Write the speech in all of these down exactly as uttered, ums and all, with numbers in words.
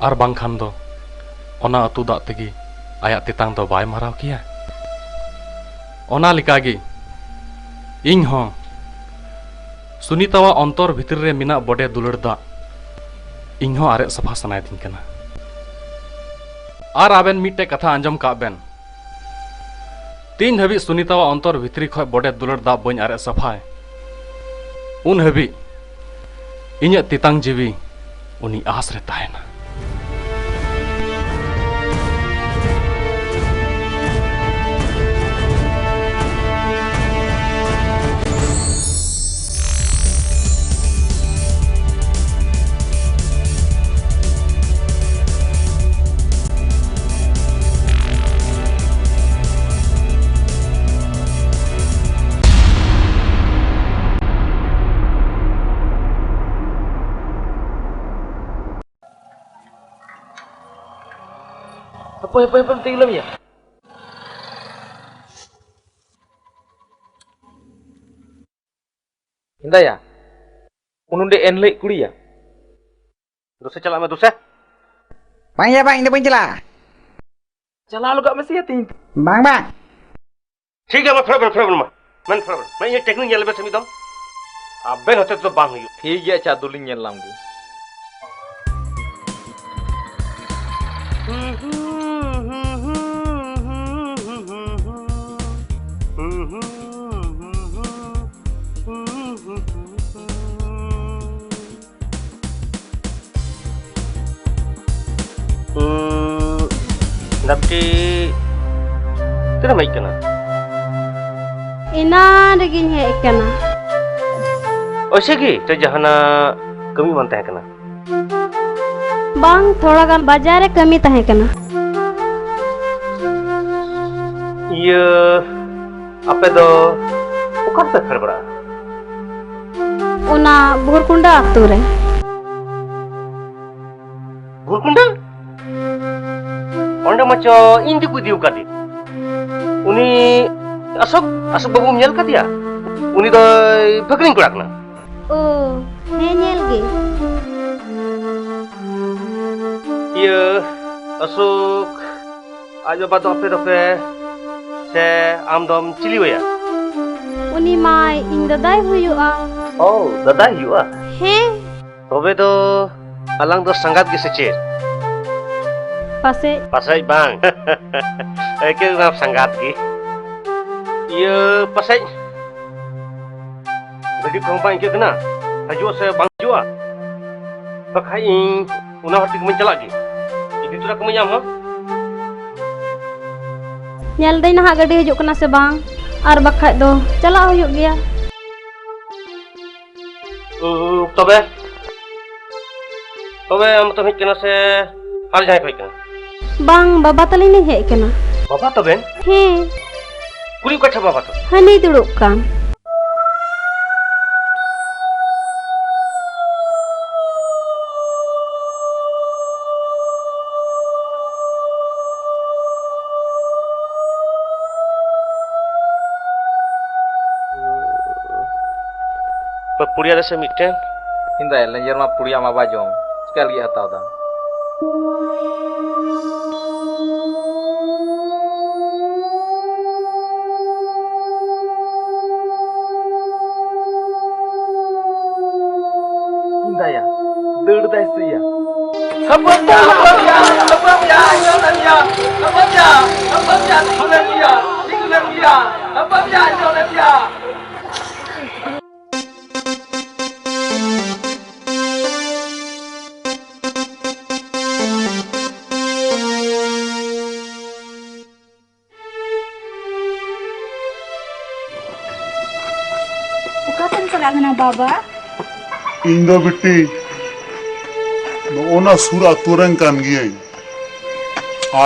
ᱟᱨ ᱵᱟᱝᱠᱷᱟᱱ ᱫᱚ ᱚᱱᱟ ᱟᱹᱛᱩ ᱫᱟᱜ ᱛᱮᱜᱮ ᱟᱭᱟᱜ ᱛᱮᱛᱟᱝ ᱫᱚ ᱵᱟᱭ ᱢᱟᱨᱟᱣ ᱠᱮᱭᱟ᱾ ᱚᱱᱟ ᱞᱮᱠᱟᱜᱮ ᱤᱧ ᱦᱚᱸ ᱥᱩᱱᱤᱛᱟᱣᱟᱜ ᱚᱱᱛᱚᱨ ᱵᱷᱤᱛᱨᱤ ᱨᱮ ᱢᱮᱱᱟᱜ ᱵᱚᱰᱮ ᱫᱩᱞᱟᱹᱲ ᱫᱟᱜ ᱤᱧ ᱦᱚᱸ ᱟᱨᱮᱡ ᱥᱟᱯᱷᱟ ᱥᱟᱱᱟᱭᱮᱫᱤᱧ ᱠᱟᱱᱟ᱾ ᱟᱨ ᱟᱵᱮᱱ ᱢᱤᱫᱴᱮᱡ ᱠᱟᱛᱷᱟ ᱟᱸᱡᱚᱢ ᱠᱟᱜ ᱵᱮᱱ, ᱛᱤᱱ ᱦᱟᱹᱵᱤᱡ ᱥᱩᱱᱤᱛᱟᱣᱟᱜ ᱚᱱᱛᱚᱨ ᱵᱷᱤᱛᱨᱤ ᱠᱷᱚᱱ ᱵᱚᱰᱮ ᱫᱩᱞᱟᱹᱲ ᱫᱟᱜ ᱵᱟᱹᱧ ᱟᱨᱮᱡ ᱥᱟᱯᱷᱟᱭ, ᱩᱱ ᱦᱟᱹᱵᱤᱡ ᱤᱧᱟᱹᱜ ᱛᱮᱛᱟᱝ ᱡᱤᱣᱤ ᱩᱱᱤ ᱟᱸᱥ ᱨᱮ ᱛᱟᱦᱮᱱᱟ᱾ ᱦᱟᱯᱳᱭ, ᱦᱟᱯᱳᱭ, ᱦᱟᱯᱳᱭ, ᱛᱤᱸᱜᱩ ᱞᱮᱢ ᱭᱟ᱾ ᱦᱮᱸᱫᱟᱭᱟ, ᱩᱱᱩᱱᱰᱮ ᱮᱱ ᱦᱤᱞᱳᱜ ᱠᱩᱲᱤᱭᱟ᱾ ᱫᱩᱥᱮ ᱪᱟᱞᱟᱜ ᱢᱮ, ᱫᱩᱥᱮ᱾ ᱵᱟᱝ ᱭᱟ, ᱵᱟᱝ, ᱤᱧ ᱫᱚ ᱵᱟᱹᱧ ᱪᱟᱞᱟᱜᱼᱟ᱾ ᱪᱟᱞᱟᱣ ᱞᱟᱜᱟᱜ ᱢᱮᱥᱮ ᱭᱟ ᱛᱤᱦᱤᱧ᱾ ᱵᱟᱝ, ᱵᱟᱝ᱾ ᱴᱷᱤᱠ ᱜᱮᱭᱟ, ᱢᱟ ᱯᱷᱮᱨᱚᱜ ᱵᱮᱱ, ᱯᱷᱮᱨᱚᱜ ᱵᱮᱱ, ᱢᱟ᱾ ᱢᱮᱱ ᱯᱷᱮᱨᱚᱜ ᱵᱮᱱ᱾ ᱢᱟ ᱤᱧᱟᱹᱜ ᱴᱮᱠᱱᱤᱠ ᱧᱮᱞ ᱞᱮᱵᱮᱱ ᱥᱮ ᱢᱤᱫ ᱫᱚᱢ᱾ ᱟᱵᱮᱱ ᱦᱚᱛᱮ ᱛᱮᱫᱚ ᱵᱟᱝ ᱦᱩᱭᱩᱜ᱾ ᱴᱷᱤᱠ ᱜᱮᱭᱟ, ᱟᱪᱪᱷᱟ, ᱟᱫᱚᱞᱤᱧ ᱧᱮᱞ ᱞᱟᱢ ᱜᱮ᱾ ᱩᱸ, ᱫᱟᱢᱴᱤ ᱛᱤᱱᱟᱹᱜ ᱮᱢ ᱦᱮᱡ ᱠᱟᱱᱟ? ᱮᱱᱟᱱ ᱨᱮᱜᱮᱧ ᱦᱮᱡ ᱠᱟᱱᱟ᱾ ᱳᱭᱥᱮ ᱜᱮ? ᱥᱮ ᱡᱟᱦᱟᱱᱟᱜ ᱠᱟᱹᱢᱤ ᱮᱢᱟᱱ ᱛᱟᱦᱮᱸ ᱠᱟᱱᱟ? ᱵᱟᱝ, ᱛᱷᱚᱲᱟ ᱜᱟᱱ ᱵᱟᱡᱟᱨ ᱨᱮ ᱠᱟᱹᱢᱤ ᱛᱟᱦᱮᱸ ᱠᱟᱱᱟ᱾ ᱤᱭᱟᱹ, ᱟᱯᱮ ᱫᱚ ᱚᱠᱟ ᱨᱮᱯᱮ ᱯᱷᱮᱰ ᱵᱟᱲᱟᱜᱼᱟ? ᱚᱱᱟ ᱵᱷᱩᱨᱠᱩᱱᱰᱟ ᱟᱹᱛᱩ ᱨᱮ᱾ ᱵᱷᱩᱨᱠᱩᱱᱰᱟ? ᱚᱸᱰᱮ ᱢᱟᱪᱚ ᱤᱧ ᱫᱤᱠᱩ ᱤᱫᱤ ᱟᱠᱟᱫᱮ᱾ ᱩᱱᱤ ᱚᱥᱳᱠ, ᱚᱥᱳᱠ ᱵᱟᱹᱵᱩᱢ ᱧᱮᱞ ᱠᱟᱫᱮᱭᱟ? ᱩᱱᱤ ᱫᱚᱭ ᱵᱷᱟᱹᱜᱽᱱᱤᱧ ᱠᱚᱲᱟ ᱠᱟᱱᱟ᱾ ᱳ, ᱦᱮᱸ, ᱧᱮᱞ ᱜᱮ᱾ ᱤᱭᱟᱹ, ᱚᱥᱳᱠ, ᱟᱡ ᱵᱟᱵᱟ ᱫᱚ ᱟᱯᱮ ᱫᱚᱯᱮ, ᱥᱮ ᱟᱢ ᱫᱚᱢ ᱪᱤᱞᱤᱣᱟᱭᱟ? ᱩᱱᱤ ᱢᱟᱭ ᱤᱧ ᱫᱟᱫᱟᱭ ᱦᱩᱭᱩᱜᱼᱟ᱾ ᱚ, ᱫᱟᱫᱟᱭ ᱦᱩᱭᱩᱜᱼᱟ? ᱦᱮᱸ᱾ ᱛᱚᱵᱮ ᱫᱚ ᱟᱞᱟᱝ ᱫᱚ ᱥᱟᱸᱜᱟᱛ ᱜᱮ ᱥᱮ ᱪᱮᱫ? ᱯᱟᱥᱮᱡ᱾ ᱯᱟᱥᱮᱡ ᱵᱟᱝ᱾ ᱮᱠᱮᱱ ᱥᱟᱸᱜᱟᱛ ᱜᱮ᱾ ᱤᱭᱟᱹ, ᱯᱟᱥᱮᱡ ᱜᱟᱹᱰᱤ ᱠᱚᱦᱚᱸ ᱵᱟᱝ ᱟᱹᱭᱠᱟᱹᱜ ᱠᱟᱱᱟ, ᱦᱤᱡᱩᱜᱼᱟ ᱥᱮ ᱵᱟᱝ ᱦᱤᱡᱩᱜᱼᱟ? ᱵᱟᱠᱷᱟᱡ ᱤᱧ ᱚᱱᱟ ᱦᱚᱨ ᱛᱮᱜᱮ ᱵᱟᱹᱧ ᱪᱟᱞᱟᱜ ᱜᱮ᱾ ᱤᱫᱤ ᱛᱚᱨᱟ ᱠᱟᱹᱢᱟᱹᱧ ᱟᱢ ᱦᱚᱸ᱾ ᱧᱮᱞ ᱫᱟᱹᱧ ᱱᱟᱦᱟᱜ ᱜᱟᱹᱰᱤ ᱦᱤᱡᱩᱜ ᱠᱟᱱᱟ ᱥᱮ ᱵᱟᱝ, ᱟᱨ ᱵᱟᱠᱷᱟᱡ ᱫᱚ ᱪᱟᱞᱟᱜ ᱦᱩᱭᱩᱜ ᱜᱮᱭᱟ᱾ ᱩᱸ, ᱛᱚᱵᱮ, ᱛᱚᱵᱮ ᱟᱢ ᱫᱚᱢ ᱦᱮᱡ ᱠᱟᱱᱟ ᱥᱮ ᱟᱨ ᱡᱟᱦᱟᱸᱭ ᱠᱚ ᱦᱮᱡ ᱠᱟᱱᱟ? ᱵᱟᱝ, ᱵᱟᱵᱟ ᱛᱟᱹᱞᱤᱧ ᱞᱤᱧ ᱦᱮᱡ ᱠᱟᱱᱟ᱾ ᱵᱟᱵᱟ ᱛᱟᱵᱮᱱ? ᱦᱮᱸ᱾ ᱠᱩᱞᱤ ᱚᱠᱟ ᱴᱷᱮᱱ ᱵᱟᱵᱟ ᱛᱟᱵᱮᱱ? ᱦᱟᱹᱱᱤ ᱫᱩᱲᱩᱵ ᱠᱟᱱ᱾ ᱯᱩᱲᱤᱭᱟ ᱨᱮᱥᱮ ᱢᱤᱫᱴᱮᱱ? ᱤᱧ ᱫᱚ ᱞᱮᱸᱡᱮᱨ ᱢᱟ ᱯᱩᱲᱤᱭᱟ ᱢᱟ ᱵᱟᱭ ᱡᱚᱢ, ᱪᱤᱠᱟ ᱞᱟᱹᱜᱤᱫ ᱦᱟᱛᱟᱣ ᱫᱟ? ᱫᱟᱭᱟ, ᱫᱟᱹᱲ ᱫᱟᱭ ᱥᱮᱭᱟ᱾ ᱦᱟᱯᱟᱢ ᱭᱟ, ᱦᱟᱯᱟᱢ ᱭᱟ, ᱦᱟᱯᱟᱢ ᱭᱟ, ᱦᱟᱯᱟᱢ ᱭᱟ, ᱦᱟᱯᱟᱢ ᱭᱟ, ᱦᱟᱯᱟᱢ ᱭᱟ, ᱦᱟᱯᱟᱢ ᱭᱟ, ᱦᱟᱯᱟᱢ ᱭᱟ, ᱦᱟᱯᱟᱢ ᱭᱟ, ᱦᱟᱯᱟᱢ ᱭᱟ, ᱦᱟᱯᱟᱢ ᱭᱟ, ᱦᱟᱯᱟᱢ ᱭᱟ᱾ ᱚᱠᱟ ᱛᱮᱢ ᱪᱟᱞᱟᱜ ᱠᱟᱱᱟ ᱵᱟᱵᱟ? ᱤᱧ ᱫᱚ ᱵᱤᱴᱤ ᱱᱚᱜᱼᱚ ᱱᱟ ᱥᱩᱨ ᱟᱹᱛᱩ ᱨᱮᱱ ᱠᱟᱱ ᱜᱤᱭᱟᱹᱧ,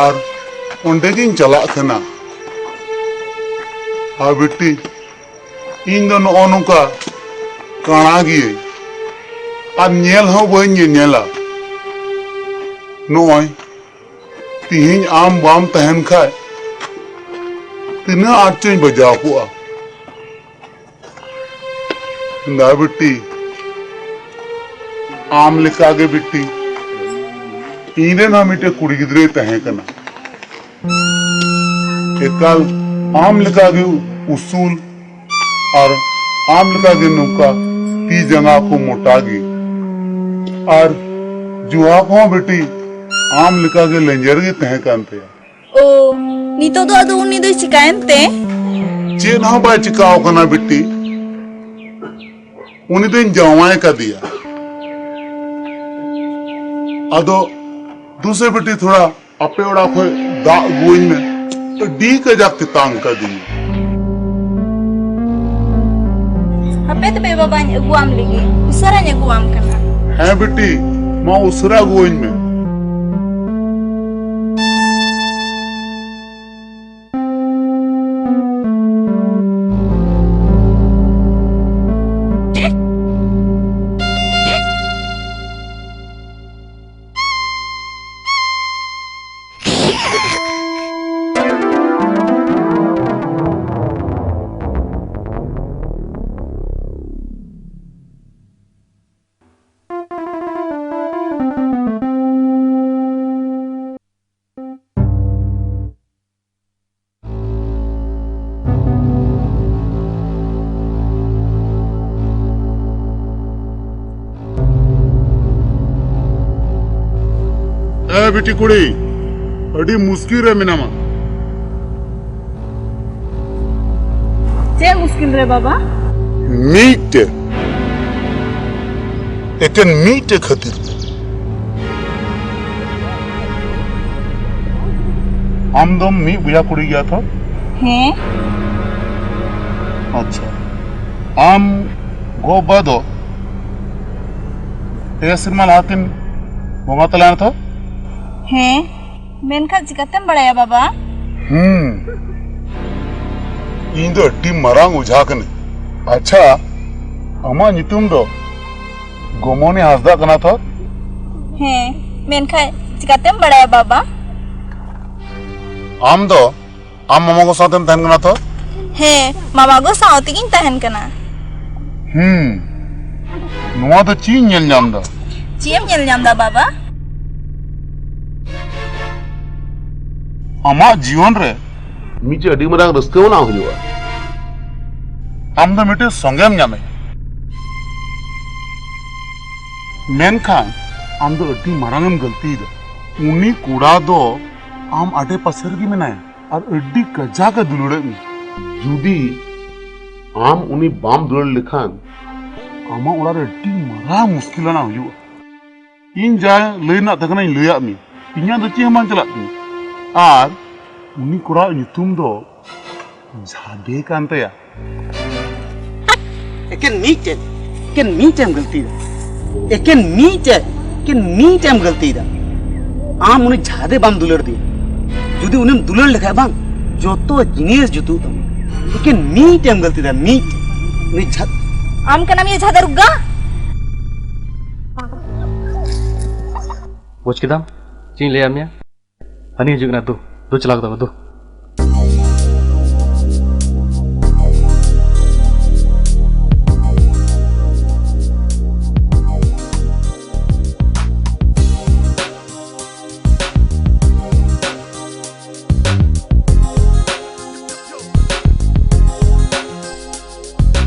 ᱟᱨ ᱚᱸᱰᱮ ᱜᱤᱧ ᱪᱟᱞᱟᱜ ᱠᱟᱱᱟ᱾ ᱟᱨ ᱵᱤᱴᱤ, ᱤᱧ ᱫᱚ ᱱᱚᱜᱼᱚ ᱱᱚᱝᱠᱟ ᱠᱟᱬᱟ ᱜᱤᱭᱟᱹᱧ, ᱟᱨ ᱧᱮᱞ ᱦᱚᱸ ᱵᱟᱹᱧ ᱧᱮᱧᱮᱞᱟ᱾ ᱱᱚᱜᱼᱚᱭ ᱛᱤᱦᱤᱧ ᱟᱢ ᱵᱟᱢ ᱛᱟᱦᱮᱱ ᱠᱷᱟᱡ ᱛᱤᱱᱟᱹᱜ ᱟᱸᱴ ᱪᱚᱧ ᱵᱟᱡᱟᱣ ᱠᱚᱜᱼᱟ᱾ ᱫᱟ ᱵᱤᱴᱤ, ᱟᱢ ᱞᱮᱠᱟᱜᱮ ᱵᱤᱴᱤ, ᱤᱧ ᱨᱮᱱ ᱦᱚᱸ ᱢᱤᱫᱴᱮᱱ ᱠᱩᱲᱤ ᱜᱤᱫᱽᱨᱟᱹᱭ ᱛᱟᱦᱮᱸ ᱠᱟᱱᱟ, ᱮᱠᱟᱞ ᱟᱢ ᱞᱮᱠᱟᱜᱮ ᱩᱥᱩᱞ ᱟᱨ ᱟᱢ ᱞᱮᱠᱟᱜᱮ ᱱᱚᱝᱠᱟ ᱛᱤ ᱡᱟᱸᱜᱟ ᱠᱚ ᱢᱚᱴᱟ ᱜᱮ, ᱟᱨ ᱡᱩᱦᱟ ᱠᱚᱦᱚᱸ ᱵᱤᱴᱤ ᱟᱢ ᱞᱮᱠᱟᱜᱮ ᱞᱮᱸᱡᱮᱨ ᱜᱮ ᱛᱟᱦᱮᱸ ᱠᱟᱱ ᱛᱟᱭᱟ᱾ ᱳ, ᱱᱤᱛᱚᱜ ᱫᱚ ᱟᱫᱚ ᱩᱱᱤ ᱫᱚᱭ ᱪᱤᱠᱟᱭᱮᱱ ᱛᱮ? ᱪᱮᱫ ᱦᱚᱸ ᱵᱟᱭ ᱪᱤᱠᱟᱣ ᱠᱟᱱᱟ ᱵᱤᱴᱤ, ᱩᱱᱤ ᱫᱚᱧ ᱡᱟᱶᱟᱭ ᱠᱟᱫᱮᱭᱟ᱾ ᱟᱫᱚ ᱫᱩᱥᱮ ᱵᱤᱴᱤ, ᱛᱷᱚᱲᱟ ᱟᱯᱮ ᱚᱲᱟᱜ ᱠᱷᱚᱡ ᱫᱟᱜ ᱟᱹᱜᱩᱣᱟᱹᱧ ᱢᱮ, ᱟᱹᱰᱤ ᱠᱟᱡᱟᱠ ᱛᱮᱛᱟᱝ ᱠᱟᱫᱤᱧᱟ᱾ ᱦᱟᱯᱮ ᱛᱚᱵᱮ ᱵᱟᱵᱟᱧ ᱟᱹᱜᱩᱣᱟᱢ ᱞᱮᱜᱮ, ᱩᱥᱟᱹᱨᱟᱧ ᱟᱹᱜᱩᱣᱟᱢ ᱠᱟᱱᱟ᱾ ᱦᱮᱸ ᱵᱤᱴᱤ, ᱢᱟ ᱩᱥᱟᱹᱨᱟ ᱟᱹᱜᱩᱣᱟᱹᱧ ᱢᱮ᱾ ᱮ ᱵᱤᱴᱤ ᱠᱩᱲᱤ, ᱟᱹᱰᱤ ᱢᱩᱥᱠᱤᱞ ᱨᱮ ᱢᱮᱱᱟᱢᱟ᱾ ᱪᱮᱫ ᱢᱩᱥᱠᱤᱞ ᱨᱮ ᱵᱟᱵᱟ? ᱢᱤᱫᱴᱮᱡ, ᱮᱠᱮᱱ ᱢᱤᱫᱴᱮᱡ ᱠᱷᱟᱹᱛᱤᱨ ᱛᱮ᱾ ᱟᱢ ᱫᱚᱢ ᱢᱤᱫ ᱵᱚᱭᱦᱟ ᱠᱩᱲᱤ ᱜᱮᱭᱟ ᱛᱚ? ᱦᱮᱸ᱾ ᱟᱪᱪᱷᱟ, ᱟᱢ ᱜᱚ ᱵᱟᱵᱟ ᱫᱚ ᱯᱮ ᱥᱮᱨᱢᱟ ᱞᱟᱦᱟ ᱠᱤᱱ ᱵᱚᱸᱜᱟ ᱛᱟᱞᱟᱭᱮᱱᱟ ᱛᱚ? ᱦᱮᱸ, ᱢᱮᱱᱠᱷᱟᱱ ᱪᱤᱠᱟᱹᱛᱮᱢ ᱵᱟᱲᱟᱭᱟ ᱵᱟᱵᱟ? ᱦᱩᱸ, ᱤᱧ ᱫᱚ ᱟᱹᱰᱤ ᱢᱟᱨᱟᱝ ᱚᱡᱷᱟ ᱠᱟᱹᱱᱟᱹᱧ᱾ ᱟᱪᱪᱷᱟ, ᱟᱢᱟᱜ ᱧᱩᱛᱩᱢ ᱫᱚ ᱜᱚᱢᱚᱱᱤ ᱦᱟᱸᱥᱫᱟ ᱠᱟᱱᱟ ᱛᱚ? ᱦᱮᱸ, ᱢᱮᱱᱠᱷᱟᱱ ᱪᱤᱠᱟᱹᱛᱮᱢ ᱵᱟᱲᱟᱭᱟ ᱵᱟᱵᱟ? ᱟᱢ ᱫᱚ ᱟᱢ ᱢᱟᱢᱟ ᱜᱚ ᱥᱟᱶᱛᱮᱢ ᱛᱟᱦᱮᱱ ᱠᱟᱱᱟ ᱛᱚ? ᱦᱮᱸ, ᱢᱟᱢᱟ ᱜᱚ ᱥᱟᱶ ᱛᱮᱜᱤᱧ ᱛᱟᱦᱮᱱ ᱠᱟᱱᱟ᱾ ᱦᱩᱸ, ᱱᱚᱣᱟ ᱫᱚ ᱪᱮᱫ ᱤᱧ ᱧᱮᱞ ᱧᱟᱢ ᱫᱟ? ᱪᱮᱫ ᱮᱢ ᱧᱮᱞ ᱧᱟᱢ ᱫᱟ ᱵᱟᱵᱟ? ᱟᱢᱟᱜ ᱡᱤᱭᱚᱱ ᱨᱮ ᱢᱤᱫᱴᱮᱡ ᱟᱹᱰᱤ ᱢᱟᱨᱟᱝ ᱨᱟᱹᱥᱠᱟᱹ ᱟᱱᱟᱜ ᱦᱩᱭᱩᱜᱼᱟ᱾ ᱟᱢ ᱫᱚ ᱢᱤᱫᱴᱮᱡ ᱥᱚᱸᱜᱮᱢ ᱧᱟᱢᱮ, ᱢᱮᱱᱠᱷᱟᱱ ᱟᱢ ᱫᱚ ᱟᱹᱰᱤ ᱢᱟᱨᱟᱝ ᱮᱢ ᱜᱟᱹᱞᱛᱤᱭᱮᱫᱟ᱾ ᱩᱱᱤ ᱠᱚᱲᱟ ᱫᱚ ᱟᱢ ᱟᱰᱮ ᱯᱟᱥᱮ ᱨᱮᱜᱮ ᱢᱮᱱᱟᱭᱟ ᱟᱨ ᱟᱹᱰᱤ ᱠᱟᱡᱟᱠ ᱮ ᱫᱩᱞᱟᱹᱲᱮᱫ ᱢᱮᱭᱟ᱾ ᱡᱩᱫᱤ ᱟᱢ ᱩᱱᱤ ᱵᱟᱢ ᱫᱩᱞᱟᱹᱲ ᱞᱮᱠᱷᱟᱱ, ᱟᱢᱟᱜ ᱚᱲᱟᱜ ᱨᱮ ᱟᱹᱰᱤ ᱢᱟᱨᱟᱝ ᱢᱩᱥᱠᱤᱞ ᱟᱱᱟᱜ ᱦᱩᱭᱩᱜᱼᱟ᱾ ᱤᱧ ᱡᱟ ᱞᱟᱹᱭ ᱨᱮᱱᱟᱜ ᱛᱟᱦᱮᱸ ᱠᱟᱱᱟᱧ ᱞᱟᱹᱭᱟᱫ ᱢᱮᱭᱟ, ᱤᱧᱟᱹᱜ ᱫᱚ ᱪᱮᱫ ᱦᱚᱸ ᱵᱟᱝ ᱪᱟᱞᱟᱜ ᱛᱤᱧᱟᱹ᱾ ᱟᱨ ᱩᱱᱤ ᱠᱚᱲᱟᱣᱟᱜ ᱧᱩᱛᱩᱢ ᱫᱚ ᱡᱷᱟᱫᱮ ᱠᱟᱱ ᱛᱟᱭᱟ᱾ ᱮᱠᱮᱱ ᱢᱤᱫᱴᱮᱱ, ᱮᱠᱮᱱ ᱢᱤᱫᱴᱮᱱ ᱜᱟᱹᱞᱛᱤᱭᱮᱫᱟ, ᱮᱠᱮᱱ ᱢᱤᱫᱴᱮᱱ, ᱮᱠᱮᱱ ᱢᱤᱫᱴᱮᱱ ᱜᱟᱹᱞᱛᱤᱭᱮᱫᱟ᱾ ᱟᱢ ᱩᱱᱤ ᱡᱷᱟᱫᱮ ᱵᱟᱢ ᱫᱩᱞᱟᱹᱲ ᱫᱮᱭᱟ᱾ ᱡᱩᱫᱤ ᱩᱱᱤᱢ ᱫᱩᱞᱟᱹᱲ ᱞᱮᱠᱷᱟᱡ ᱵᱟᱝ, ᱡᱚᱛᱚ ᱡᱤᱱᱤᱥ ᱡᱩᱛᱩᱜ ᱛᱟᱢᱟ᱾ ᱮᱠᱮᱱ ᱢᱤᱫᱴᱮᱱ ᱜᱟᱹᱞᱛᱤᱭᱮᱫᱟ, ᱢᱤᱫ᱾ ᱩᱱᱤ ᱡᱷᱟᱫ- ᱟᱢ ᱠᱟᱱᱟᱢ ᱭᱟ ᱡᱷᱟᱫᱟ ᱨᱩᱜᱟ? ᱵᱩᱡᱽ ᱠᱮᱫᱟᱢ ᱪᱮᱫ ᱤᱧ ᱞᱟᱹᱭᱟᱫ ᱢᱮᱭᱟ? ᱦᱟᱹᱱᱤ ᱦᱤᱡᱩᱜ ᱠᱟᱱᱟ, ᱫᱩ, ᱫᱩ ᱪᱟᱞᱟᱣ ᱠᱟᱛᱮ ᱫᱩ᱾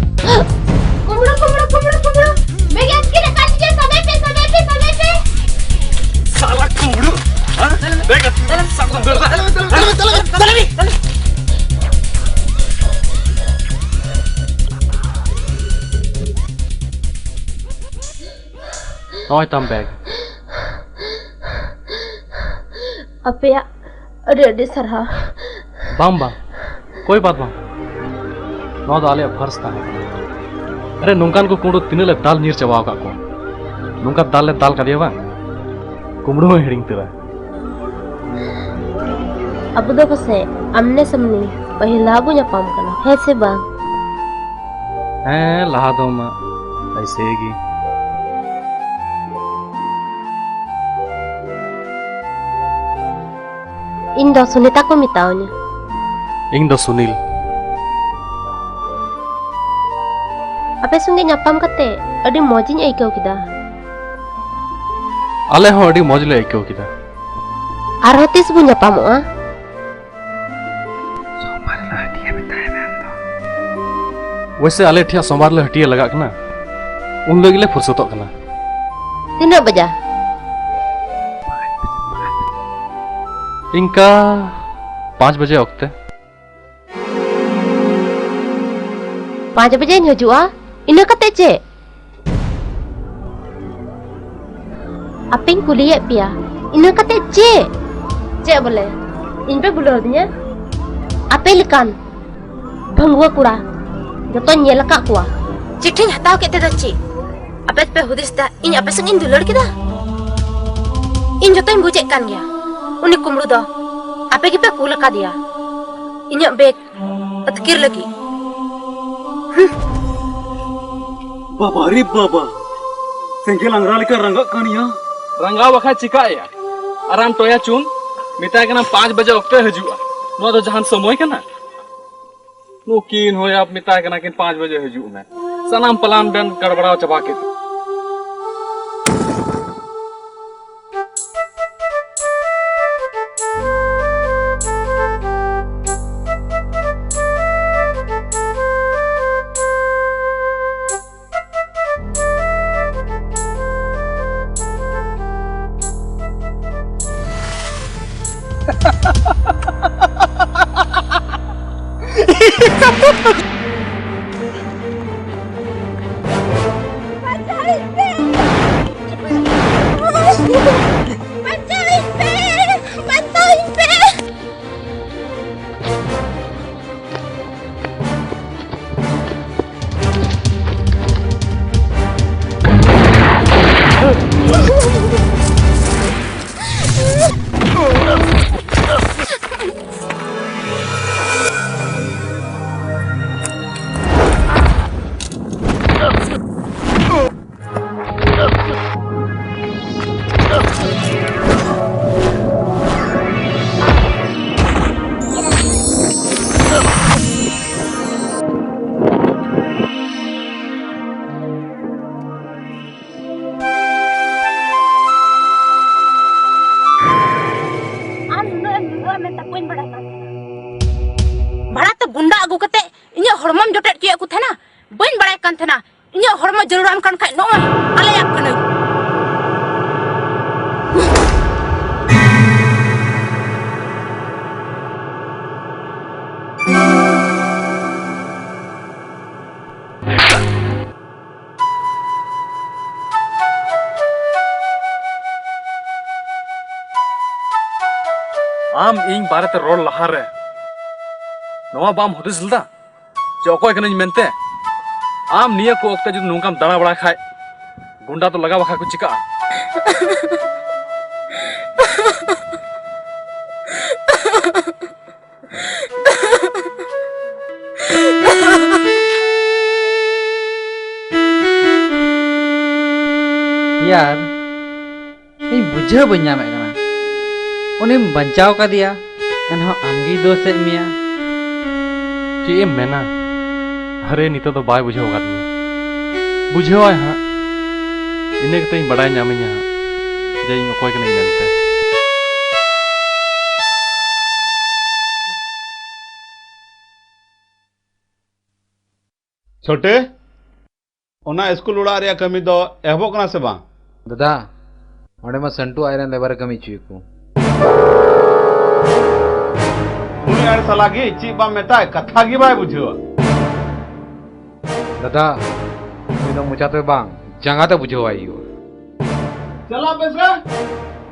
कुमड़ो, कुमड़ो, कुमड़ो, कुमड़ो। बेगे अटके ना, काट के, समय पे, समय पे, समय पे। साला कुमड़ो, हाँ? बेगे, साला कुमड़ो। चलो, चलो, चलो, चलो, चलो। ᱱᱚᱜᱼᱚᱭ ᱛᱟᱢ ᱵᱮᱜᱽ᱾ ᱟᱯᱮᱭᱟᱜ ᱟᱹᱰᱤ ᱟᱹᱰᱤ ᱥᱟᱨᱦᱟᱣ᱾ ᱵᱟᱝ, ᱵᱟᱝ, ᱠᱳᱭ ᱵᱟᱛ ᱵᱟᱝ᱾ ᱱᱚᱣᱟ ᱫᱚ ᱟᱞᱮᱭᱟᱜ ᱯᱷᱟᱨᱥ ᱛᱟᱦᱮᱸ ᱠᱟᱱᱟ᱾ ᱟᱨᱮ, ᱱᱚᱝᱠᱟᱱ ᱠᱚ ᱠᱩᱢᱲᱩ ᱛᱤᱱᱟᱹᱜ ᱞᱮ ᱫᱟᱞ ᱧᱤᱨ ᱪᱟᱵᱟ ᱟᱠᱟᱫ ᱠᱚᱣᱟ᱾ ᱱᱚᱝᱠᱟ ᱫᱟᱞ ᱞᱮ ᱫᱟᱞ ᱠᱟᱫᱮᱭᱟ ᱵᱟᱝ, ᱠᱩᱢᱲᱩ ᱦᱚᱸᱭ ᱦᱤᱲᱤᱧ ᱩᱛᱟᱹᱨᱟ᱾ ᱟᱵᱚ ᱫᱚ ᱯᱟᱥᱮᱡ ᱟᱢᱱᱮ ᱥᱟᱢᱱᱮ ᱯᱟᱹᱦᱤᱞ ᱫᱷᱟᱣ ᱵᱚ ᱧᱟᱯᱟᱢ ᱠᱟᱱᱟ, ᱦᱮᱸ ᱥᱮ ᱵᱟᱝ? ᱦᱮᱸ, ᱞᱟᱦᱟ ᱫᱚ ᱢᱟ ᱮᱭᱥᱮ ᱜᱮ᱾ ᱤᱧ ᱫᱚ ᱥᱩᱱᱤᱛᱟ ᱠᱚ ᱢᱮᱛᱟᱣᱧᱟ᱾ ᱤᱧ ᱫᱚ ᱥᱩᱱᱤᱞ᱾ ᱟᱯᱮ ᱥᱚᱸᱜᱮ ᱧᱟᱯᱟᱢ ᱠᱟᱛᱮ ᱟᱹᱰᱤ ᱢᱚᱡᱽ ᱤᱧ ᱟᱹᱭᱠᱟᱹᱣ ᱠᱮᱫᱟ᱾ ᱟᱞᱮ ᱦᱚᱸ ᱟᱹᱰᱤ ᱢᱚᱡᱽ ᱞᱮ ᱟᱹᱭᱠᱟᱹᱣ ᱠᱮᱫᱟ᱾ ᱟᱨᱦᱚᱸ ᱛᱤᱥ ᱵᱚ ᱧᱟᱯᱟᱢᱚᱜᱼᱟ? ᱦᱟᱹᱴᱤᱭᱟᱹ ᱢᱮᱛᱟᱭ ᱢᱮ ᱟᱢ ᱫᱚ᱾ ᱚᱵᱚᱥᱥᱳᱭ ᱟᱞᱮ ᱴᱷᱮᱱ ᱥᱳᱢᱵᱟᱨ ᱦᱤᱞᱳᱜ ᱦᱟᱹᱴᱤᱭᱟᱹ ᱞᱟᱜᱟᱜ ᱠᱟᱱᱟ, ᱩᱱ ᱦᱤᱞᱳᱜ ᱜᱮᱞᱮ ᱯᱷᱩᱨᱥᱚᱛᱚᱜ ᱠᱟᱱᱟ᱾ ᱛᱤᱱᱟᱹᱜ ᱵᱟᱡᱟ? ᱤᱱᱠᱟ ᱯᱟᱸᱪ ᱵᱟᱡᱮ ᱚᱠᱛᱮ᱾ ᱯᱟᱸᱪ ᱵᱟᱡᱮᱧ ᱦᱤᱡᱩᱜᱼᱟ, ᱤᱱᱟᱹ ᱠᱟᱛᱮ ᱪᱮᱫ? ᱟᱯᱮᱧ ᱠᱩᱞᱤᱭᱮᱫ ᱯᱮᱭᱟ, ᱤᱱᱟᱹ ᱠᱟᱛᱮ ᱪᱮᱫ? ᱪᱮᱫ ᱵᱚᱞᱮ? ᱤᱧ ᱯᱮ ᱵᱩᱞᱟᱹᱣ ᱟᱹᱫᱤᱧᱟ? ᱟᱯᱮ ᱞᱮᱠᱟᱱ ᱵᱷᱟᱹᱝᱜᱩᱣᱟᱹ ᱠᱚᱲᱟ ᱡᱚᱛᱚᱧ ᱧᱮᱞ ᱟᱠᱟᱫ ᱠᱚᱣᱟ᱾ ᱪᱤᱴᱷᱤᱧ ᱦᱟᱛᱟᱣ ᱠᱮᱫ ᱛᱮᱫᱚ ᱪᱮᱫ? ᱟᱯᱮ ᱯᱮ ᱦᱩᱫᱤᱥ ᱫᱟ ᱤᱧ ᱟᱯᱮ ᱥᱮᱫ ᱤᱧ ᱫᱩᱞᱟᱹᱲ ᱠᱮᱫᱟ? ᱤᱧ ᱡᱚᱛᱚᱧ ᱵᱩᱡᱮᱫ ᱠᱟᱱ ᱜᱮᱭᱟ᱾ ᱩᱱᱤ ᱠᱩᱢᱵᱽᱲᱩ ᱫᱚ ᱟᱯᱮ ᱜᱮᱯᱮ ᱠᱩᱞ ᱟᱠᱟᱫᱮᱭᱟ ᱤᱧᱟᱹᱜ ᱵᱮᱜᱽ ᱟᱹᱛᱠᱤᱨ ᱞᱟᱹᱜᱤᱫ᱾ ᱵᱟᱵᱟ ᱨᱮ ᱵᱟᱵᱟ, ᱥᱮᱸᱜᱮᱞ ᱟᱝᱜᱽᱨᱟ ᱞᱮᱠᱟ ᱨᱟᱸᱜᱟᱜ ᱠᱟᱱ ᱭᱟ᱾ ᱨᱟᱸᱜᱟᱣ ᱵᱟᱠᱷᱟᱡ ᱪᱤᱠᱟᱹᱭᱟ? ᱟᱨ ᱟᱢ ᱴᱚᱭᱟ ᱪᱩᱱ, ᱢᱮᱛᱟᱭ ᱠᱟᱱᱟᱢ ᱯᱟᱸᱪ ᱵᱟᱡᱮ ᱚᱠᱛᱮ ᱦᱤᱡᱩᱜᱼᱟ᱾ ᱱᱚᱣᱟ ᱫᱚ ᱡᱟᱦᱟᱱ ᱥᱚᱢᱚᱭ ᱠᱟᱱᱟ? ᱱᱩᱠᱤᱱ ᱦᱚᱸ ᱭᱟ, ᱢᱮᱛᱟᱭ ᱠᱟᱱᱟ ᱠᱤᱱ ᱯᱟᱸᱪ ᱵᱟᱡᱮ ᱦᱤᱡᱩᱜ ᱢᱮ᱾ ᱥᱟᱱᱟᱢ ᱯᱞᱟᱱ ᱵᱮᱱ ᱜᱟᱲᱵᱟᱲᱟᱣ ᱪᱟᱵᱟ ᱠᱮᱫ᱾ ᱜᱩᱱᱰᱟ ᱟᱹᱜᱩ ᱠᱟᱛᱮ ᱤᱧᱟᱹᱜ ᱦᱚᱲᱢᱚᱢ ᱡᱚᱴᱮᱫ ᱦᱚᱪᱚᱭᱮᱫ ᱠᱚ ᱛᱟᱦᱮᱱᱟ? ᱵᱟᱹᱧ ᱵᱟᱲᱟᱭ ᱠᱟᱱ ᱛᱟᱦᱮᱱᱟ᱾ ᱤᱧᱟᱹᱜ ᱦᱚᱲᱢᱚ ᱡᱟᱹᱨᱩᱲᱟᱢ ᱠᱟᱱ ᱠᱷᱟᱡ ᱱᱚᱜᱼᱚᱭ ᱟᱞᱮᱭᱟᱜ ᱠᱟᱹᱱᱟᱹᱧ᱾ ᱟᱢ ᱤᱧ ᱵᱟᱨᱮᱛᱮ ᱨᱚᱲ ᱞᱟᱦᱟᱨᱮ ᱱᱚᱣᱟ ᱵᱟᱢ ᱦᱩᱫᱤᱥ ᱞᱮᱫᱟ ᱡᱮ ᱚᱠᱚᱭ ᱠᱟᱹᱱᱟᱹᱧ ᱢᱮᱱᱛᱮ? ᱟᱢ ᱱᱤᱭᱟᱹ ᱠᱚ ᱚᱠᱛᱮ ᱡᱩᱫᱤ ᱱᱚᱝᱠᱟᱢ ᱫᱟᱬᱟ ᱵᱟᱲᱟᱭ ᱠᱷᱟᱡ, ᱜᱩᱱᱰᱟ ᱫᱚ ᱞᱟᱜᱟ ᱵᱟᱠᱷᱟ ᱠᱚ ᱪᱤᱠᱟᱹᱜᱼᱟ᱾ ᱭᱟᱨ, ᱤᱧ ᱵᱩᱡᱷᱟᱹᱣ ᱵᱟᱹᱧ ᱧᱟᱢᱮᱫ ᱠᱟᱱᱟ᱾ ᱩᱱᱤᱢ ᱵᱟᱧᱪᱟᱣ ᱠᱟᱫᱮᱭᱟ, ᱮᱱᱦᱚᱸ ᱟᱢᱜᱮᱭ ᱫᱳᱥᱮᱫ ᱢᱮᱭᱟ᱾ ᱪᱮᱫ ᱮᱢ ᱢᱮᱱᱟ? ᱟᱨᱮ, ᱱᱤᱛᱚᱜ ᱫᱚ ᱵᱟᱭ ᱵᱩᱡᱷᱟᱹᱣ ᱟᱠᱟᱫᱤᱧᱟ᱾ ᱵᱩᱡᱷᱟᱹᱣᱟᱭ ᱦᱟᱸᱜ᱾ ᱤᱱᱟᱹ ᱠᱟᱛᱮᱧ ᱵᱟᱰᱟᱭ ᱧᱟᱢᱤᱧᱟ ᱦᱟᱸᱜ ᱡᱮ ᱤᱧ ᱚᱠᱚᱭ ᱠᱟᱹᱱᱟᱹᱧ ᱢᱮᱱᱛᱮ᱾ ᱪᱷᱳᱴᱮ, ᱚᱱᱟ ᱤᱥᱠᱩᱞ ᱚᱲᱟᱜ ᱨᱮᱭᱟᱜ ᱠᱟᱹᱢᱤ ᱫᱚ ᱮᱦᱚᱵᱚᱜ ᱠᱟᱱᱟ ᱥᱮ ᱵᱟᱝ? ᱫᱟᱫᱟ, ᱚᱸᱰᱮ ᱢᱟ ᱥᱟᱱᱴᱩ ᱟᱡᱨᱮᱱ ᱞᱮᱵᱟᱨ ᱮ ᱠᱟᱹᱢᱤ ᱦᱚᱪᱚᱭᱮᱫ ᱠᱚ᱾ ᱩᱱᱤ ᱟᱲᱮ ᱥᱟᱞᱟ ᱜᱮ ᱪᱮᱫ ᱵᱟᱢ ᱢᱮᱛᱟᱭ, ᱠᱟᱛᱷᱟ ᱜᱮ ᱵᱟᱭ ᱵᱩᱡᱷᱟᱹᱣᱟ᱾ ᱫᱟᱫᱟ, ᱩᱱᱤ ᱫᱚ ᱢᱚᱪᱟ ᱛᱮ ᱵᱟᱝ, ᱡᱟᱸᱜᱟ ᱛᱮ ᱵᱩᱡᱷᱟᱹᱣᱟᱭ ᱦᱩᱭᱩᱜᱼᱟ᱾ ᱪᱟᱞᱟᱜ ᱯᱮ ᱥᱮ,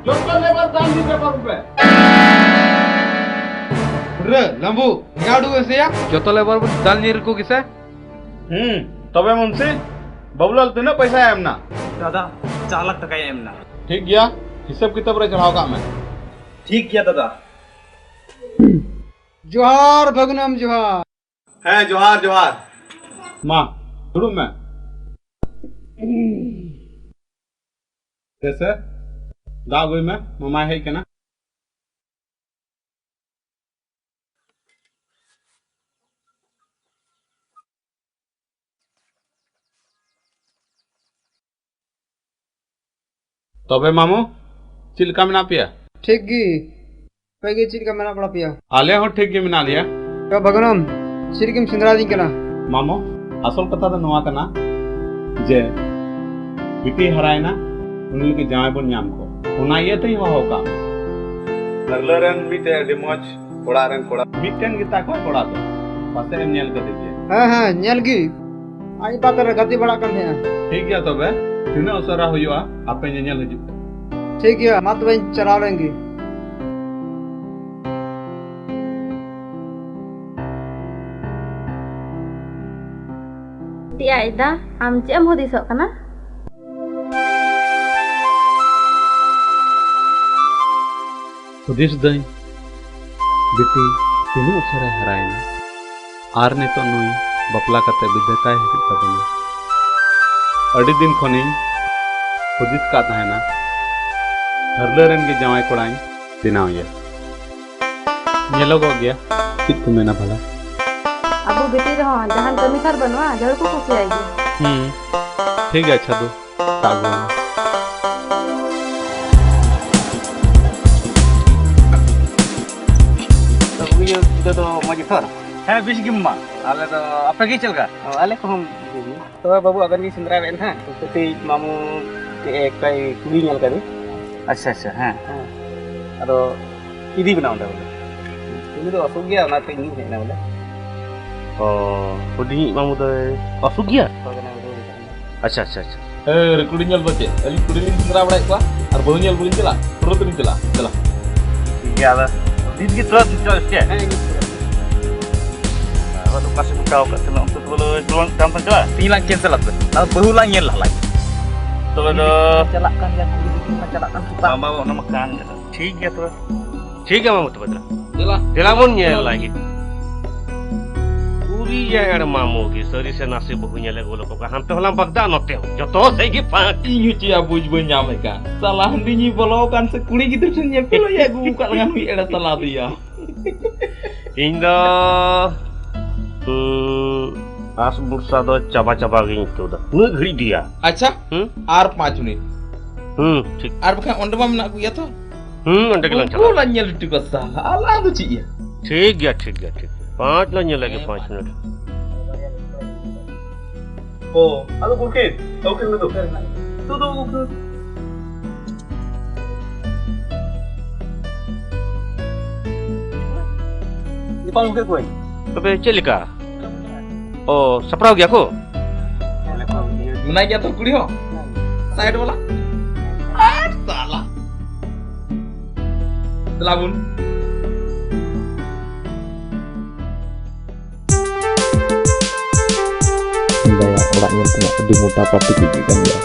ᱡᱚᱛᱚ ᱞᱮᱵᱟᱨ ᱫᱟᱞ ᱧᱤᱨ ᱠᱟᱠᱚ ᱯᱮ᱾ ᱨᱮ, ᱞᱟᱢᱵᱩ, ᱦᱮᱸᱜᱟ ᱩᱰᱩᱠ ᱮᱥᱮᱭᱟ᱾ ᱡᱚᱛᱚ ᱞᱮᱵᱟᱨ ᱵᱚ ᱫᱟᱞ ᱧᱤᱨ ᱠᱚ ᱜᱮᱥᱮ᱾ ᱦᱩᱸ, ᱛᱚᱵᱮ ᱢᱩᱱᱥᱤ, ᱵᱟᱹᱵᱩᱞᱟᱞ ᱛᱤᱱᱟᱹᱜ ᱯᱚᱭᱥᱟᱭ ᱮᱢ ᱱᱟ? ᱫᱟᱫᱟ, ᱪᱟᱨ ᱞᱟᱠᱷ ᱴᱟᱠᱟᱭ ᱮᱢ ᱱᱟ᱾ ᱴᱷᱤᱠ ᱜᱮᱭᱟ, ᱦᱤᱥᱟᱹᱵ ᱠᱤᱛᱟᱹᱵ ᱨᱮ ᱪᱟᱲᱦᱟᱣ ᱠᱟᱜ ᱢᱮ᱾ ᱴᱷᱤᱠ ᱜᱮᱭᱟ ᱫᱟᱫᱟ᱾ ᱡᱚᱦᱟᱨ ᱵᱷᱟᱹᱜᱽᱱᱟᱢ, ᱡᱚᱦᱟᱨ᱾ ᱦᱮᱸ, ᱡᱚᱦᱟᱨ, ᱡᱚᱦᱟᱨ᱾ ᱢᱟ, ᱫᱩᱲᱩᱵ ᱢᱮ᱾ ᱫᱮᱥᱮ, ᱫᱟᱜ ᱟᱹᱜᱩᱭ ᱢᱮ, ᱢᱟᱢᱟᱭ ᱦᱮᱡ ᱠᱟᱱᱟ᱾ ᱛᱚᱵᱮ ᱢᱟᱢᱩ, ᱪᱮᱫ ᱞᱮᱠᱟ ᱢᱮᱱᱟᱜ ᱯᱮᱭᱟ? ᱴᱷᱤᱠ ᱜᱮ᱾ ᱟᱯᱮ ᱜᱮ ᱪᱮᱫ ᱞᱮᱠᱟ ᱢᱮᱱᱟᱜ ᱵᱟᱲᱟ ᱯᱮᱭᱟ? ᱟᱞᱮ ᱦᱚᱸ ᱴᱷᱤᱠ ᱜᱮ ᱢᱮᱱᱟᱜ ᱞᱮᱭᱟ᱾ ᱭᱟ ᱵᱷᱟᱹᱜᱽᱱᱟᱢ, ᱪᱮᱫ ᱞᱟᱹᱜᱤᱫ ᱮᱢ ᱥᱮᱸᱫᱽᱨᱟ ᱤᱫᱤᱧ ᱠᱟᱱᱟ? ᱢᱟᱢᱚ, ᱟᱥᱚᱞ ᱠᱟᱛᱷᱟ ᱫᱚ ᱱᱚᱣᱟ ᱠᱟᱱᱟ ᱡᱮ ᱵᱤᱴᱤᱭ ᱦᱟᱨᱟᱭᱮᱱᱟ, ᱩᱱᱤ ᱞᱟᱹᱜᱤᱫ ᱡᱟᱶᱟᱭ ᱵᱚᱱ ᱧᱟᱢ ᱠᱚ, ᱚᱱᱟ ᱤᱭᱟᱹᱛᱮᱧ ᱦᱚᱦᱚ ᱟᱠᱟᱫ ᱢᱮᱭᱟ᱾ ᱵᱷᱟᱹᱨᱞᱟᱹ ᱨᱮᱱ ᱢᱤᱫᱴᱮᱡ ᱟᱹᱰᱤ ᱢᱚᱡᱽ ᱚᱲᱟᱜ ᱨᱮᱱ ᱠᱚᱲᱟ᱾ ᱢᱤᱫᱴᱮᱱ ᱜᱮᱛᱟ ᱠᱚᱣᱟ ᱠᱚᱲᱟ ᱫᱚ, ᱯᱟᱥᱮᱡ ᱮᱢ ᱧᱮᱞ ᱠᱟᱫᱮ ᱜᱮᱭᱟ᱾ ᱦᱮᱸ, ᱦᱮᱸ, ᱧᱮᱞ ᱜᱮ᱾ ᱟᱡ ᱯᱟᱛᱮ ᱨᱮ ᱜᱟᱛᱮ ᱵᱟᱲᱟᱜ ᱠᱟᱱ ᱛᱟᱦᱮᱸᱜᱼᱟ᱾ ᱴᱷᱤᱠ ᱜᱮᱭᱟ, ᱛᱚᱵᱮ ᱛᱤᱱᱟᱹᱜ ᱩᱥᱟᱹᱨᱟ ᱦᱩᱭᱩᱜᱼᱟ, ᱟᱯᱮ ᱧᱮᱧᱮᱞ ᱦᱤᱡᱩᱜ ᱯᱮ᱾ ᱴᱷᱤᱠ ᱜᱮᱭᱟ, ᱢᱟ ᱛᱚᱵᱮᱧ ᱪᱟᱞᱟᱣ ᱞᱮᱱ ᱜᱮ᱾ ᱵᱤᱴᱤ ᱟᱡ ᱫᱟ, ᱟᱢ ᱪᱮᱫ ᱮᱢ ᱦᱩᱫᱤᱥᱚᱜ ᱠᱟᱱᱟ? ᱦᱩᱫᱤᱥ ᱫᱟᱹᱧ, ᱵᱤᱴᱤ ᱛᱤᱱᱟᱹᱜ ᱩᱥᱟᱹᱨᱟᱭ ᱦᱟᱨᱟᱭᱮᱱᱟ, ᱟᱨ ᱱᱤᱛᱚᱜ ᱱᱩᱭ ᱵᱟᱯᱞᱟ ᱠᱟᱛᱮ ᱵᱤᱫᱟᱹᱭ ᱠᱟᱭ ᱦᱩᱭᱩᱜ ᱛᱟᱵᱚᱱᱟ᱾ ᱟᱹᱰᱤ ᱫᱤᱱ ᱠᱷᱚᱱᱤᱧ ᱦᱩᱫᱤᱥ ᱠᱟᱜ ᱛᱟᱦᱮᱱᱟ, ᱵᱷᱟᱹᱨᱞᱟᱹ ᱨᱮᱱ ᱜᱮ ᱡᱟᱶᱟᱭ ᱠᱚᱲᱟᱧ ᱵᱮᱱᱟᱣᱮᱭᱟ᱾ ᱧᱮᱞᱚᱜᱚᱜ ᱜᱮᱭᱟ, ᱪᱮᱫ ᱠᱚ ᱢᱮᱱᱟ ᱵᱷᱟᱞᱟ? ᱟᱵᱚ ᱵᱤᱴᱤ ᱨᱮᱦᱚᱸ ᱡᱟᱦᱟᱱ ᱠᱟᱹᱢᱤ ᱠᱟᱨ ᱵᱟᱹᱱᱩᱜᱼᱟ, ᱡᱟᱹᱨᱩᱲ ᱠᱚ ᱠᱩᱥᱤᱭᱟᱭ ᱜᱮᱭᱟ᱾ ᱦᱩᱸ, ᱴᱷᱤᱠ ᱜᱮᱭᱟ, ᱟᱪᱪᱷᱟ, ᱫᱩ ᱛᱟᱜ ᱟᱹᱜᱩ ᱟᱢ᱾ ᱛᱚ, ᱩᱱᱤ ᱜᱤᱫᱽᱨᱟᱹ ᱫᱚ ᱢᱚᱡᱽ ᱜᱮᱛᱚ? ᱦᱮᱸ, ᱵᱮᱥ ᱜᱮ ᱢᱟ᱾ ᱟᱞᱮ ᱫᱚ, ᱟᱯᱮ ᱜᱮ ᱪᱮᱫ ᱞᱮᱠᱟ? ᱚ, ᱟᱞᱮ ᱠᱚᱦᱚᱸ ᱵᱮᱥ ᱜᱮ᱾ ᱛᱚᱵᱮ ᱵᱟᱹᱵᱩ, ᱟᱵᱮᱱ ᱜᱮ ᱥᱮᱸᱫᱽᱨᱟ ᱵᱮᱱ ᱦᱟᱸᱜ᱾ ᱠᱟᱹᱴᱤᱡ ᱢᱟᱢᱩ ᱪᱮᱫ ᱮ ᱮᱠᱴᱟᱭ ᱠᱩᱲᱤ ᱧᱮᱞ ᱠᱟᱫᱮ᱾ ᱟᱪᱪᱷᱟ, ᱟᱪᱪᱷᱟ, ᱦᱮᱸ᱾ ᱦᱮᱸ᱾ ᱟᱫᱚ ᱤᱫᱤ ᱵᱮᱱᱟ ᱚᱸᱰᱮ ᱵᱚᱞᱮ᱾ ᱩᱱᱤ ᱫᱚ ᱚᱥᱩᱠ ᱜᱮᱭᱟ, ᱚᱱᱟᱛᱮ ᱤᱧ ᱦᱮᱡ ᱮᱱᱟ ᱵᱚᱞᱮ᱾ ᱚ, ᱦᱩᱰᱤᱧᱤᱡ ᱢᱟᱢᱩ ᱫᱚᱭ ᱚᱥᱩᱠ ᱜᱮᱭᱟ? ᱦᱳᱭ, ᱠᱟᱱᱟ, ᱦᱳᱭ, ᱠᱟᱱᱟ᱾ ᱟᱪᱪᱷᱟ, ᱟᱪᱪᱷᱟ, ᱟᱪᱪᱷᱟ᱾ ᱮ, ᱠᱩᱲᱤ ᱧᱮᱞ ᱫᱚ ᱪᱮᱫ? ᱟᱹᱞᱤᱧ ᱠᱩᱲᱤ ᱞᱤᱧ ᱥᱮᱸᱫᱽᱨᱟ ᱵᱟᱲᱟᱭᱮᱫ ᱠᱚᱣᱟ ᱟᱨ ᱵᱟᱹᱦᱩ ᱧᱮᱞ ᱵᱟᱹᱞᱤᱧ ᱪᱟᱞᱟᱜ? ᱯᱩᱨᱟᱹ ᱛᱮᱞᱤᱧ ᱪᱟᱞᱟᱜᱼᱟ᱾ ᱪᱟᱞᱟᱜ᱾ ᱴᱷᱤᱠ ᱜᱮᱭᱟ, ᱟᱫᱚ ᱱᱤᱛ ᱜᱮ ᱛᱷᱚᱲᱟ ᱪᱚᱞ ᱪᱮ? ᱦᱮᱸ, ᱱᱤᱛ ᱜᱮ᱾ ᱟᱵᱟᱨ ᱚᱠᱟ ᱥᱮᱫ ᱜᱚᱴᱟᱣ ᱟᱠᱟᱫ ᱛᱟᱦᱮᱱᱟ, ᱚᱱᱛᱮ ᱫᱚ ᱵᱚᱞᱮ ᱪᱚᱞᱚᱱ ᱠᱟᱱ ᱛᱟᱦᱮᱸ ᱪᱟᱞᱟᱜ? ᱛᱤᱦᱤᱧ ᱞᱟᱝ ᱠᱮᱱᱥᱮᱞ ᱟᱯᱮ᱾ ᱟᱨ ᱵᱟᱹᱦᱩ ᱞᱟᱝ ᱧᱮᱞ ᱞᱟᱦᱟ ᱞᱟᱝ᱾ ᱛᱚᱵᱮ ᱫᱚ ᱪᱟᱞᱟᱜ ᱠᱟᱱ ᱜᱮᱭᱟ, ᱠᱩᱲᱤ ᱫᱤᱠᱤᱱ ᱢᱟ ᱪᱟᱞᱟᱜ ᱠᱟᱱ ᱥᱮᱛᱟᱜ᱾ ᱵᱟᱝ, ᱵᱟᱝ, ᱚᱱᱟ ᱢᱟ ᱠᱟᱱ ᱜᱮ᱾ ᱴᱷᱤᱠ ᱜᱮᱭᱟ ᱛᱚᱵᱮ᱾ ᱴᱷᱤᱠ ᱜᱮᱭᱟ ᱢᱟᱢᱩ, ᱛᱚᱵᱮ ᱫᱮᱞᱟ᱾ ᱫᱮᱞᱟ᱾ ᱫᱮᱞᱟ ᱵᱚᱱ ᱧᱮᱞ ᱞᱟᱹᱜᱤᱫ᱾ ᱩᱨᱤᱭᱟ ᱮᱲ ᱢᱟᱢᱩ ᱜᱮ, ᱥᱟᱹᱨᱤ ᱥᱮ ᱱᱟᱥᱮ ᱵᱟᱹᱦᱩ ᱧᱮᱞ ᱟᱹᱜᱩ ᱞᱮᱠᱚ ᱠᱷᱟᱱ, ᱦᱟᱱᱛᱮ ᱦᱚᱸᱞᱟᱝ ᱵᱟᱜᱫᱟ, ᱱᱚᱛᱮ ᱦᱚᱸ᱾ ᱡᱚᱛᱚ ᱥᱮᱫ ᱜᱮ ᱯᱷᱟᱸᱠ᱾ ᱤᱧ ᱦᱚᱸ ᱪᱮᱫ ᱭᱟ ᱵᱩᱡᱽ ᱵᱟᱹᱧ ᱧᱟᱢᱮᱫ ᱠᱟᱱ᱾ ᱥᱟᱞᱟ ᱦᱟᱺᱰᱤ ᱧᱩᱭ ᱵᱚᱞᱚ ᱟᱠᱟᱱ ᱥᱮ ᱠᱩᱲᱤ ᱜᱤᱫᱽᱨᱟᱹ ᱴᱷᱮᱱ ᱧᱮᱯᱮᱞ ᱮ ᱟᱹᱜᱩ ᱟᱠᱟᱫ ᱞᱮᱠᱟᱱ ᱦᱩᱭ ᱮᱲᱮ ᱥᱟᱞᱟ ᱫᱮᱭᱟ᱾ ᱤᱧ ᱫᱚ, ᱦᱩᱸ, ᱟᱥ ᱵᱷᱚᱨᱥᱟ ᱫᱚ ᱪᱟᱵᱟ ᱪᱟᱵᱟ ᱜᱤᱧ ᱟᱹᱭᱠᱟᱹᱣ ᱫᱟ᱾ ᱩᱱᱟᱹᱜ ᱜᱷᱟᱹᱲᱤᱡ ᱫᱮᱭᱟ᱾ ᱟᱪᱪᱷᱟ, ᱦᱩᱸ? ᱟᱨ ᱯᱟᱸᱪ ᱢᱤᱱᱤᱴ᱾ ᱦᱩᱸ, ᱴᱷᱤᱠ᱾ ᱟᱨ ᱵᱟᱠᱷᱟᱱ ᱚᱸᱰᱮ ᱢᱟ ᱢᱮᱱᱟᱜ ᱠᱚᱜᱮᱭᱟ ᱛᱚ᱾ ᱦᱩᱸ, ᱚᱸᱰᱮ ᱜᱮᱞᱟᱝ ᱩᱱᱠᱩ ᱪᱟᱞᱟᱜᱼᱟ᱾ ᱞᱟᱝ ᱧᱮᱞ ᱦᱚᱪᱚ ᱠᱚᱣᱟ ᱥᱟᱞᱟ, ᱟᱞᱟᱝ ᱫᱚ ᱪᱮᱫ ᱭᱟ? ᱴᱷᱤᱠ ᱜᱮᱭᱟ, ᱴᱷᱤᱠ ᱜᱮᱭᱟ, ᱴᱷᱤᱠ ᱜᱮᱭᱟ᱾ ᱯᱟᱸᱪ ᱞᱟᱝ ᱧᱮᱞ ᱞᱮᱜᱮ, ᱯᱟᱸᱪ ᱢᱤᱱᱤᱴ᱾ ᱚ, ᱟᱫᱚ ᱜᱚᱢᱠᱮ, ᱜᱚᱢᱠᱮ, ᱩᱱᱤ ᱫᱚ ᱚᱠᱟᱨᱮ ᱢᱮᱱᱟᱭᱟ? ᱛᱩ ᱫᱚ ᱜᱚᱢᱠᱮ᱾ ᱫᱤᱯᱟᱞ ᱜᱚᱢᱠᱮ ᱠᱚᱭ? ᱛᱚᱵᱮ ᱪᱮᱫ ᱞᱮᱠᱟ? ᱚ, ᱥᱟᱯᱲᱟᱣ ᱜᱮᱭᱟ ᱠᱚ? ᱢᱮᱱᱟᱭ ᱜᱮᱭᱟ ᱛᱚ ᱠᱩᱲᱤ ᱦᱚᱸ? ᱥᱟᱭᱤᱰ ᱵᱟᱞᱟ? ᱟᱨ ᱥᱟᱞᱟ᱾ ᱫᱮᱞᱟ ᱵᱚᱱ᱾ ᱫᱟᱭᱟ ᱚᱲᱟᱜ ᱧᱮᱞ ᱛᱮᱱᱟᱜ ᱟᱹᱰᱤ ᱢᱚᱴᱟ ᱯᱟᱹᱴᱤ ᱠᱚ ᱤᱫᱤᱜ ᱠᱟᱱ ᱜᱮᱭᱟ᱾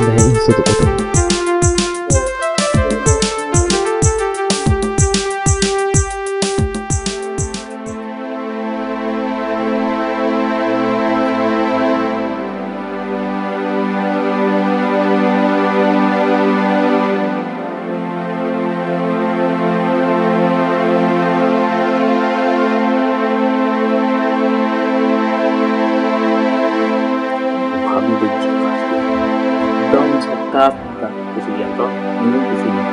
ᱫᱟᱭᱟ ᱤᱧ ᱥᱮᱫᱚᱜ ᱠᱟᱛᱮ᱾ ᱵᱷᱟᱵᱤ ᱫᱚ ᱡᱷᱟᱠᱟᱥ ᱜᱮ᱾ ᱮᱠᱫᱚᱢ ᱡᱷᱟᱠᱟᱥ, ᱡᱷᱟᱠᱟᱥ᱾ ᱠᱩᱥᱤᱭᱟᱜ ᱛᱚ? ᱤᱧ ᱠᱩᱥᱤᱭᱟᱜ᱾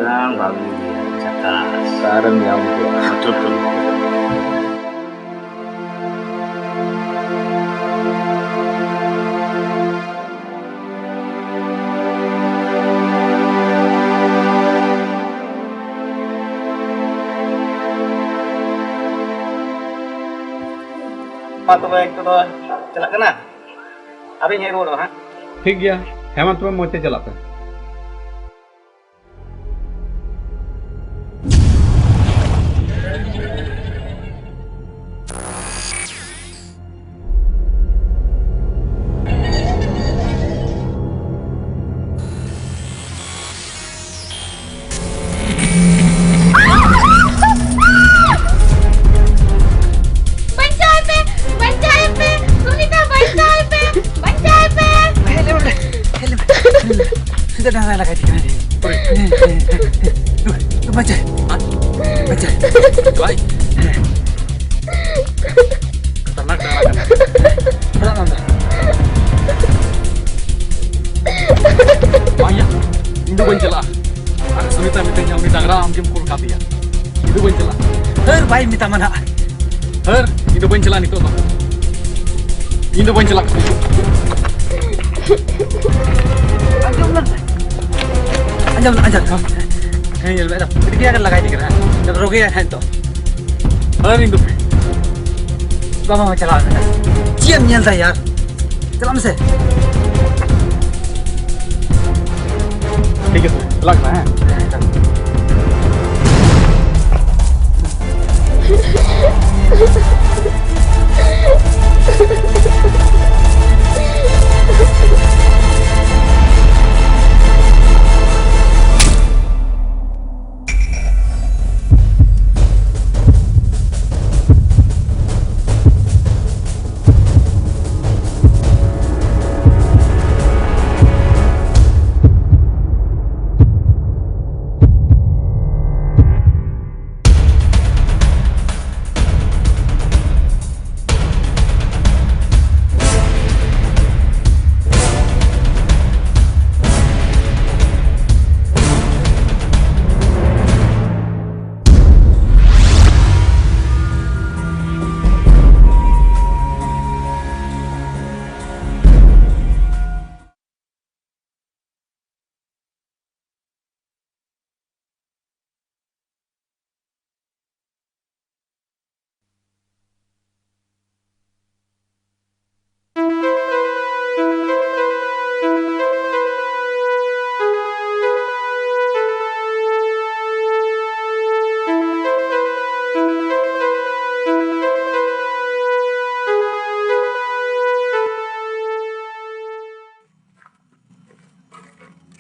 ᱵᱟᱝ, ᱵᱷᱟᱵᱤ ᱜᱮ, ᱡᱷᱟᱠᱟᱥ᱾ ᱚᱠᱟᱨᱮᱢ ᱧᱟᱢ ᱠᱚᱣᱟ? ᱥᱚᱛᱚᱨ ᱠᱚ᱾ ᱢᱟ ᱛᱚᱵᱮ, ᱱᱤᱛᱚᱜ ᱫᱚ ᱪᱟᱞᱟᱜ ᱠᱟᱱᱟ, ᱟᱨᱚᱧ ᱦᱮᱡ ᱨᱩᱣᱟᱹᱲᱚᱜᱼᱟ ᱦᱟᱸᱜ᱾ ᱴᱷᱤᱠ ᱜᱮᱭᱟ, ᱦᱮᱸ ᱢᱟ ᱛᱚᱵᱮ, ᱢᱚᱡᱽ ᱛᱮ ᱪᱟᱞᱟᱜ ᱯᱮ᱾ ᱵᱟᱧᱪᱟᱣ ᱯᱮ! ᱵᱟᱧᱪᱟᱣ ᱯᱮ! ᱥᱩᱱᱤᱛᱟ, ᱵᱟᱧᱪᱟᱣ ᱯᱮ! ᱵᱟᱧᱪᱟᱣ ᱯᱮ! ᱟᱯᱮᱭᱟ᱾ ᱤᱧ ᱫᱚ ᱵᱟᱹᱧ ᱪᱟᱞᱟᱜᱼᱟ᱾ ᱦᱟᱹᱨ ᱵᱟᱭ ᱢᱮᱛᱟᱢᱟ ᱱᱟᱜ᱾ ᱦᱟᱹᱨ, ᱤᱧ ᱫᱚ ᱵᱟᱹᱧ ᱪᱟᱞᱟᱜᱼᱟ ᱱᱤᱛᱚᱜ ᱫᱚ᱾ ᱤᱧ ᱫᱚ ᱵᱟᱹᱧ ᱪᱟᱞᱟᱜ ᱠᱟᱱᱟ᱾ ᱟᱸᱡᱚᱢ ᱢᱮ᱾ ᱟᱸᱡᱚᱢ ᱢᱮ, ᱟᱸᱡᱚᱢ ᱢᱮ᱾ ᱦᱮᱸ, ᱧᱮᱞ ᱢᱮ, ᱮᱠᱫᱚᱢ ᱟᱹᱰᱤ ᱠᱞᱤᱭᱟᱨ ᱞᱟᱜᱟᱭ ᱫᱤᱧ ᱠᱟᱱᱟ ᱦᱟᱸᱜ᱾ ᱮᱠᱫᱚᱢ ᱨᱳᱜᱮ ᱦᱟᱸᱜ ᱱᱤᱛᱚᱜ᱾ ᱦᱟᱹᱨ, ᱤᱧ ᱫᱚ ᱵᱟᱵᱟ ᱢᱟ ᱪᱟᱞᱟᱣ ᱮᱱᱟ᱾ ᱪᱮᱫ ᱮᱢ ᱧᱮᱞ ᱫᱟ ᱭᱟᱨ? ᱪᱟᱞᱟᱜ ᱢᱮᱥᱮ᱾ ᱴᱷᱤᱠ ᱟᱪᱷᱮ, ᱪᱟᱞᱟᱜ ᱠᱟᱱᱟ, ᱦᱮᱸ?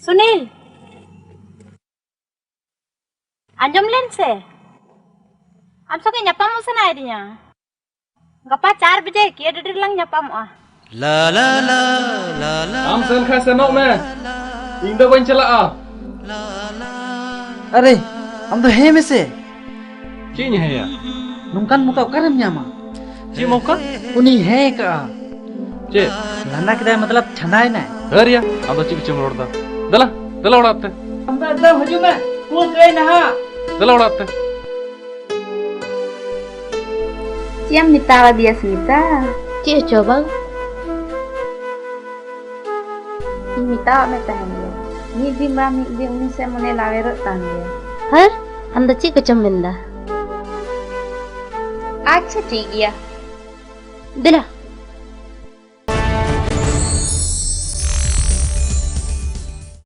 ᱥᱩᱱᱤᱞ, ᱟᱸᱡᱚᱢ ᱞᱮᱱ ᱥᱮ, ᱟᱢ ᱥᱚᱸᱜᱮ ᱧᱟᱯᱟᱢᱚᱜ ᱥᱟᱱᱟᱭᱮᱫᱤᱧᱟ᱾ ᱜᱟᱯᱟ ᱪᱟᱨ ᱵᱟᱡᱮ ᱠᱮ ᱰᱤ ᱰᱤ ᱨᱮᱞᱟᱝ ᱧᱟᱯᱟᱢᱚᱜᱼᱟ᱾ ᱟᱢ ᱥᱮᱱ ᱠᱷᱟᱱ ᱥᱮᱱᱚᱜ ᱢᱮ, ᱤᱧ ᱫᱚ ᱵᱟᱹᱧ ᱪᱟᱞᱟᱜᱼᱟ᱾ ᱟᱨᱮ, ᱟᱢ ᱫᱚ ᱦᱮᱸ ᱢᱮᱥᱮ᱾ ᱪᱮᱫ ᱤᱧ ᱦᱮᱸᱭᱟ? ᱱᱚᱝᱠᱟᱱ ᱢᱚᱠᱟ ᱚᱠᱟᱨᱮᱢ ᱧᱟᱢᱟ? ᱪᱮᱫ ᱢᱚᱠᱟ? ᱩᱱᱤ ᱦᱮᱸ ᱠᱟᱜᱼᱟ᱾ ᱪᱮᱫ? ᱞᱟᱸᱫᱟ ᱠᱮᱫᱟᱭ, ᱢᱚᱛᱞᱚᱵ ᱪᱷᱟᱸᱫᱟᱭᱮᱱᱟᱭ᱾ ᱦᱟᱹᱨᱭᱟ, ᱟᱫᱚ ᱪᱮᱫ ᱠᱚᱪᱚᱢ ᱨᱚᱲ ᱫᱟ? ᱫᱮᱞᱟ, ᱫᱮᱞᱟ ᱚᱲᱟᱜ ᱛᱮ᱾ ᱟᱢ ᱫᱚ ᱮᱠᱫᱚᱢ ᱦᱤᱡᱩᱜ ᱢᱮ, ᱠᱩᱞ ᱠᱟᱹᱭ ᱱᱟᱦᱟᱜ᱾ ᱫᱮᱞᱟ ᱚᱲᱟᱜ ᱛᱮ᱾ ᱪᱮᱫ ᱮᱢ ᱢᱮᱛᱟᱣᱟᱫᱮᱭᱟ ᱥᱢᱤᱛᱟ? ᱪᱮᱫ ᱦᱚᱪᱚ ᱵᱟᱝ? ᱤᱧ ᱢᱮᱛᱟᱣᱟᱫ ᱢᱮ ᱛᱟᱦᱮᱱ ᱜᱮᱭᱟ, ᱢᱤᱫ ᱫᱤᱱ ᱵᱟ ᱢᱤᱫ ᱫᱤᱱ ᱩᱱᱤ ᱥᱮᱫ ᱢᱚᱱᱮ ᱞᱟᱣᱮᱨᱚᱜ ᱛᱟᱢ ᱜᱮᱭᱟ᱾ ᱦᱟᱹᱨ, ᱟᱢ ᱫᱚ ᱪᱮᱫ ᱠᱚᱪᱚᱢ ᱢᱮᱱᱫᱟ? ᱟᱪᱪᱷᱟ, ᱴᱷᱤᱠ ᱜᱮᱭᱟ᱾ ᱫᱮᱞᱟ,